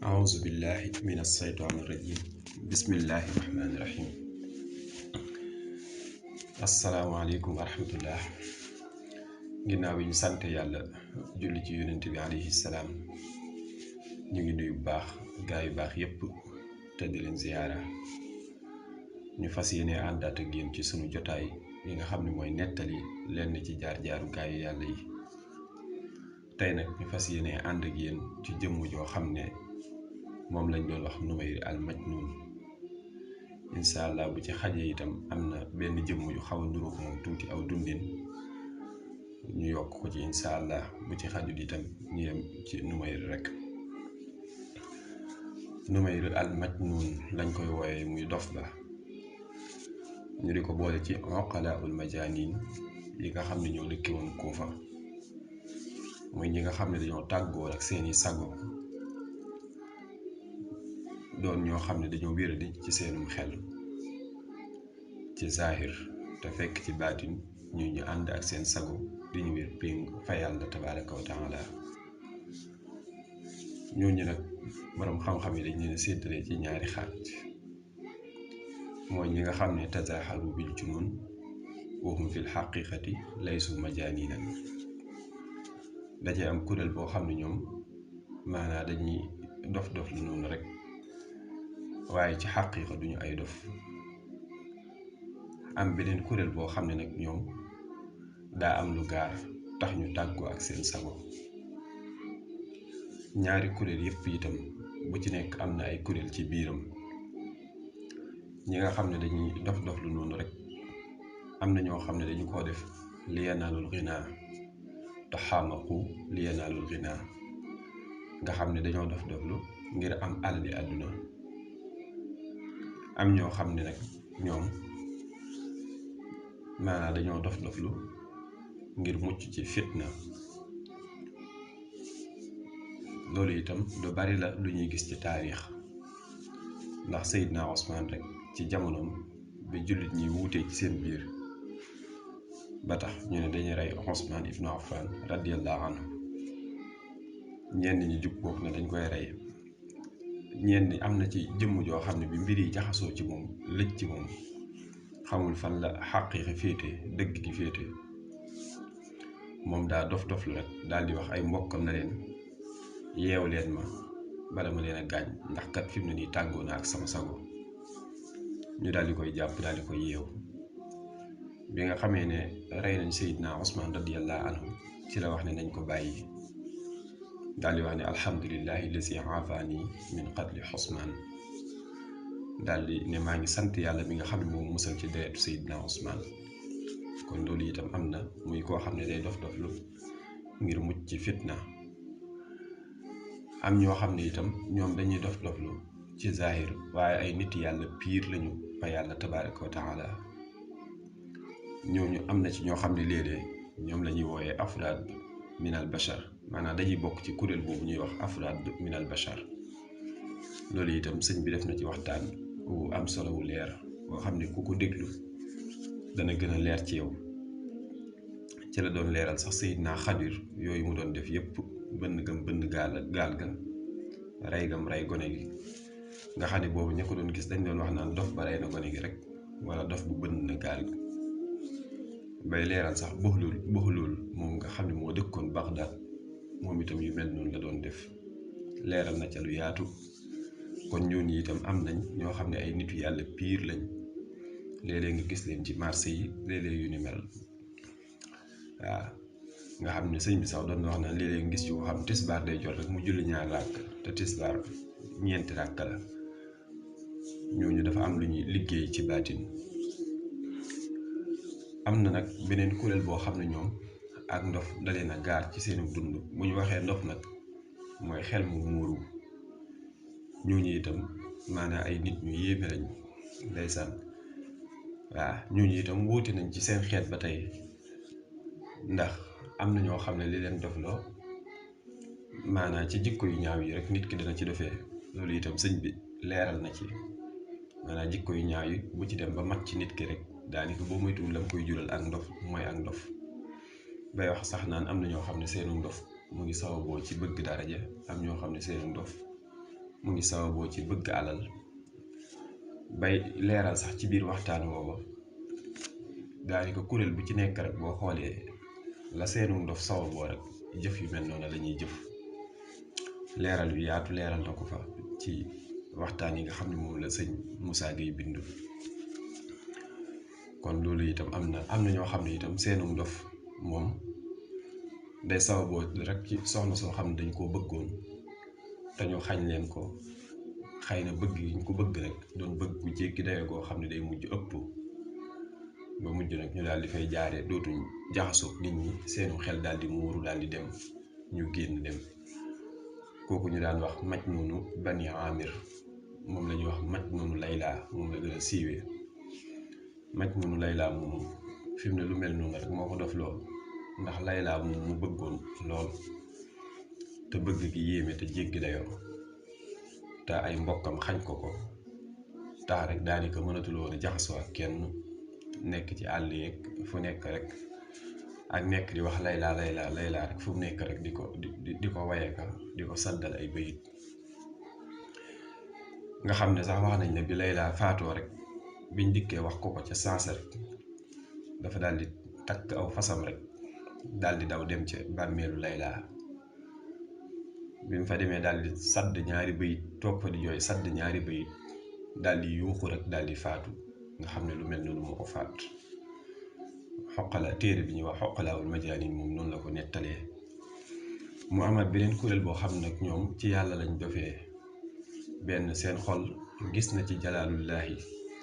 أعوذ بالله من الشيطان الرجيم بسم الله الرحمن الرحيم السلام عليكم ورحمة الله ginnaaw bi ñu sant yàlla julli ci yonent bi alayhi salaam ñu ngi nuyu bu baax gaa yu baax yépp te di leen ziyaara ñu fas yéene àndaat ak yéen ci sunu jotaay yi nga xam ne mooy nettali lenn ci jaar-jaaru gaa yu yàlla yi tey nag ñu fas yéene ànd ak yéen ci jëmm joo xam ne moom lañ doon wax Numayr al Majnun incha allah bu ci xajee itam am na benn jëmm yu xaw a nduróog moom tuuti aw dundin ñu yokk ko ci incha allah bu ci xajut itam ñu yem ci Numayr rek. Numayr al Majnun lañ koy wooyee muy dof ba ñu di ko boole ci uqalaa'ul majaanin yi nga xam ne ñoo dëkke woon Kuufa muy ñi nga xam ne dañoo tàggoo ak seeni sago doon ñoo xam ne dañoo wéradi ci seenum xel ci zaahir te fekk ci baatin ñu ànd ak seen sago di ñu wér péng fa yàlla tabaaraka wa taala ñooñu nag boroom xam-xam yi dañ leen séddale ci ñaari xaaj mooy ñi nga xam ne tazaaharu bil junuun wa hum fil xaqiiqati laysu majaaninan dajee am kuréel boo xam ne ñoom maanaa dañuy dof lu noonu rek waaye ci xaqiiqa duñu ay dof am beneen kuréel boo xam ne nag ñoom daa am lu gaar tax ñu tàggoo ak seen sago ñaari kuréel yépp itam bu ci nekk am na ay kuréel ci biiram ñi nga xam ne dañuy dof lu noonu rek am na ñoo xam ne dañu koo def li yanaalul ginaa taxaamaqu li yanaalul ginaa nga xam ne dañoo dof-doflu ngir am alali àdduna am ñoo xam ne nag ñoom maanaa dañoo dof-doflu ngir mucc ci fitna loolu itam lu bari la lu ñuy gis ci taarix ndax Seydina Usmaan rek ci jamonoom bi jullit ñi wuutee ci seen biir ba tax ñu ne dañuy rey Usmaan ibnu Affan radiyallahu anhu ñenn ñi jug boog ne dañ koy rey ñenn am na ci jëmm joo xam ne bi mbir yi jaxasoo ci moom lëj ci moom xamul fan la xaqiiqa féete dëgg gi féete moom daa dof lu rek daal di wax ay mbokkam na leen yeew leen ma bala ma leen a gaañ ndax kat fi mu ne nii tàggoo na ak sama sago ñu daal di koy jàpp daal di koy yeew bi nga xamee ne rey nañ Seydina Usmaan radiyallahu anhu ci la wax ne nañ ko bàyyi daal di wax ne alhamdulillahi lazi aafani min qatli Usmaan daal di ne maa ngi sant yàlla mi nga xam ne moom musal ci deretu Seydina Usmaan kon loolu itam am na muy koo xam ne day dof-doflu ngir mucc ci fitna am ñoo xam ne itam ñoom dañuy dof-doflu ci zahir waaye ay nit yàlla piir lañu fa yàlla tabaaraka wa taala ñooñu am na ci ñoo xam ne léeg-léeg ñoom la ñuy wooyee afraad minal bashar maanaam dañuy bokk ci kuréel boobu ñuy wax afraad minal bashar loolu itam sëñ bi def na ci waxtaan wu am solo wu leer boo xam ne ku ko déglu dana gën a leer ci yow ci la doon leeral sax Seydina Xadir yooyu mu doon def yépp bënn gaal ga rey gam rey gone gi nga xam ne boobu ña ko doon gis dañ doon wax naan dof ba rey na gone gi rek wala dof bu bënn na gaal gi bay leeral sax Buxlul moom nga xam ne moo dëkkoon Bagdad moom itam yu mel noonu la doon def leeral na ca lu yaatu kon ñooñu itam am nañ ñoo xam ne ay nitu yàlla piir lañ léeg-léeg nga gis leen ci marché yi léeg-léeg yu ni mel waaw nga xam ne sëñ bi sax doon na wax naan léeg-léeg nga gis ci ko xam tisbaar day jot rek mu julli ñaar ràkk te tisbaar ñeenti ràkk la ñooñu dafa am lu ñuy liggéey ci baatin am na nag beneen kuréel boo xam ne ñoom ak ndof dalee na gaar ci seenu dund bu ñu waxee ndof nag mooy xel mu muuru ñooñu itam maanaam ay nit ñu yéeme lañ ndeysaan waaw ñooñu itam wóote nañ ci seen xeet ba tey ndax am na ñoo xam ne li leen dofloo maanaam ci jikko yu ñaaw yi rek nit ki dana ci dofee loolu itam sëñ bi leeral na ci maanaam jikko yu ñaaw yi bu ci dem ba mat ci nit ki rek daanaka boo moytuwul la koy jural ak ndof mooy ak ndof bay wax sax naan am na ñoo xam ne seenu ndof mu ngi sawaboo ci bëgg daraja, am ñoo xam ne seenu ndof mu ngi sawaboo ci bëgg alal. bay leeral sax ci biir waxtaan woowa daanaka kuréel bu ci nekk rek boo xoolee la seenu ndof sawaboo rek jëf yu mel noonu la ñuy jëf. leeral yu yaatu leeral na ko fa ci waxtaan yi nga xam ne moom la sëñ Moussa Gueye bindu. kon loolu itam am na ñoo xam ne itam seenu ndof moom day sawaboo rek ci soxna soo xam ne dañ koo bëggoon te ñu xañ leen ko, xëy na bëgg yi ñu ko bëgg rek doon bëgg gu jéggi dayo goo xam ne day mujj ëpp ba mujj nag ñu daal di fay jaaree dootuñ jaxasoo nit ñi, seenu xel daal di muuru daal di dem, ñu génn dem. kooku ñu daan wax Majnuunu Bani Amir, moom la ñuy wax Majnuunu Layla, moom la gën a siiwee. Majnuunu Layla moomu fi mu ne lu mel noonu rek moo ko def lool, ndax Layla moom mu bëggoon lool te bëgg gi yéeme te jéggi dayoo, te ay mbokkam xañ ko ko tax rek daanaka mënatul woon a jaxasoo ak kenn, nekk ci àll yeeg fu nekk rek ak nekk di wax Layla Layla Layla rek fu mu nekk rek di ko wayeka di ko saddal ay bayit. nga xam ne sax wax nañ ne bi Layla faatoo rek biñ dikkee wax ko ca sansa rek dafa daal di takk aw fasam rek daal di daw dem ca bàmmeelu Layla. bi mu fa demee daal di sadd ñaari bayit, toog fa di jooy sadd ñaari bayit, daal di yuuxu rek daal di faatu. nga xam ne lu mel noonu moo ko faat. xoqala téere bi ñuy wax xoqalaawul majaanin moom noonu la ko nettalee. mu amaat beneen kuréel boo xam nag ñoom ci yàlla lañ dofee benn seen xol gis na ci jalaalullaahi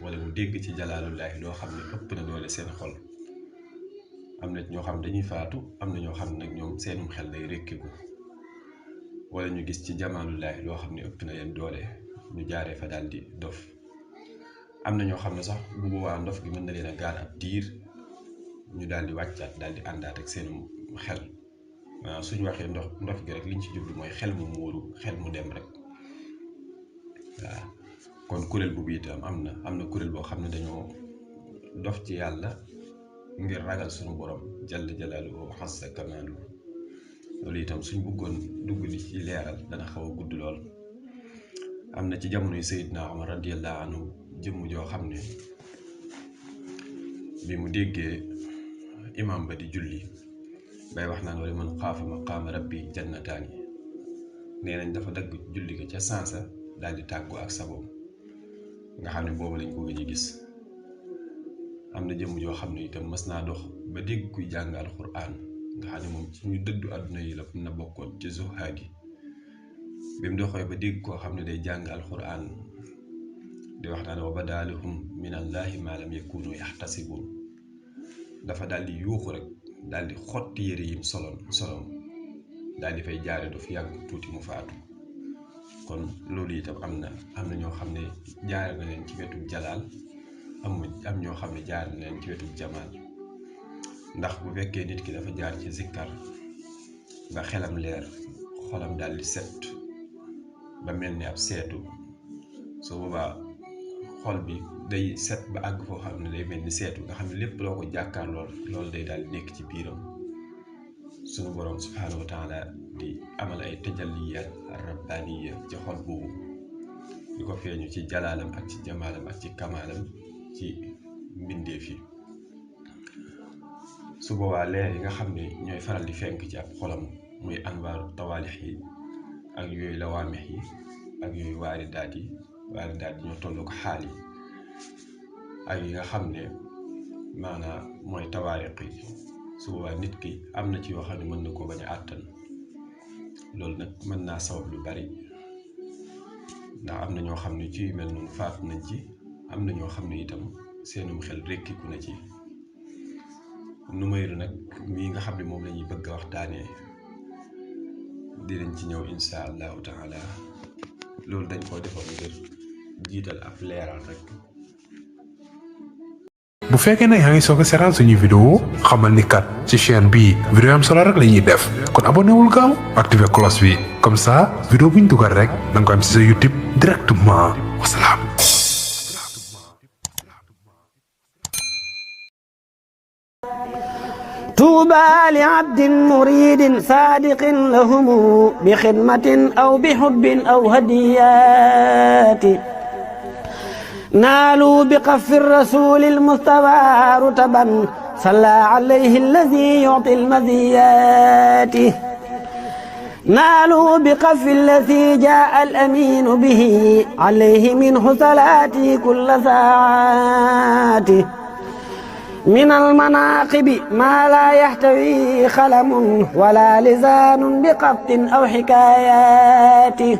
wala mu dégg ci jalaalullaahi loo xam ne ëpp na doole seen xol. am na ñoo xam dañuy faatu, am na ñoo xam nag ñoom seenum xel day rékkiku, wala ñu gis ci jamaalullaahi loo xam ne ëpp na leen doole, ñu jaaree fa daal di dof. am na ñoo xam ne sax bu boobaa ndof gi mën na leen a gaar ab diir, ñu daal di wàccaat daal di àndaat ak seenum xel. maanaam suñu waxee ndof gi rek liñ ci jublu mooy xel mu muuru, xel mu dem rek. waaw kon kuréel boobu itam am na kuréel boo xam ne dañoo dof ci yàlla ngir ragal suñu borom jalla jalaaluhu wa azza kamaaluhu. loolu itam suñ bëggoon dugg di ci leeral dana xaw a gudd lool. am na ci jamonoy Seydina Omar radiyallahu anhu jëmm joo xam ne bi mu déggee imam ba di julli bay wax naan wala man xaafa maqaama rabbi jannataani, nee nañ dafa dagg julli ko ca sansa daal di tàggoo ak sagoom. nga xam ne boobu lañ ko gëj a gis. am na jëmm joo xam ne itam mës naa dox ba dégg kuy jàng alxuraan, nga xam ne moom ci ñu dëddu àdduna yi la na bokkoon ci zuhaad yi. bi mu doxee ba dégg koo xam ne day jàng alxuraan di wax naan wa badaalahum min allahi ma lam yakunu yaxtasibuun, dafa daal di yuuxu rek daal di xotti yére yim solom daal di fay jaare du fi yàgg tuuti mu faatu. kon loolu itam am na ñoo xam ne jaare na leen ci wetu jalaal, am ñoo xam ne jaare na leen ci wetu jamaal. ndax bu fekkee nit ki dafa jaar ci zikkar ba xelam leer, xolam daal di set ba mel ni ab seetu, su boobaa xol bi day set ba àgg foo xam ne day mel ni seetu, nga xam ne lépp loo ko jàkkaar loolu day daal di nekk ci biiram. suñu boroom subhaanahu wa taala di amal ay tajalliyaat rabbaaniya ci xol boobu, di ko feeñu ci jalaalam ak ci jamaalam ak ci kamaalam ci mbindeef yi. su boobaa leer yi nga xam ne ñooy faral di fenk ci ab xolam muy anwaaru tawaalix yi ak yooyu lawaamix yi ak yooyu waaridaat yi ñoo tolloo ko xaal yi, ak yi nga xam ne maanaam mooy tawaariq yi. su boobaa nit ki am na ci yoo xam ne mën na koo bañ a àttan. loolu nag mën naa sabab lu bari, ndax am na ñoo xam ne ci yu mel noonu faatu nañ ci, am na ñoo xam ne itam seenum xel rekkiku na ci. numéro nag mii nga xam ne moom la ñuy bëgg a waxtaanee dinañ ci ñëw insha allahu taala. loolu dañ koo defoon ngir jiital ab leeral rek. bu fekkee ne yaa ngi soog a seetaan suñuy vidéo xamal ni kat ci chaîne bii vidéo am solo rek la ñuy def, kon abonné wul gaaw activé cloche bi, comme ça vidéo bu ñu dugal rek da nga ko am ci sa YouTube directement. wasalaam. طوبى لعبد مريد صادق لهم بخدمة أو بحب أو هديات نالوا بقف الرسول المصطفى رتبا صلى عليه الذي يعطي المزيات نالوا بقف الذي جاء الأمين به عليه منه صلاتي كل ساعات من المناقب ما لا يحتوي خلم ولا لسان بقبط أو حكايات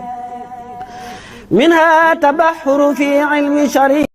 منها تبحر في علم شريع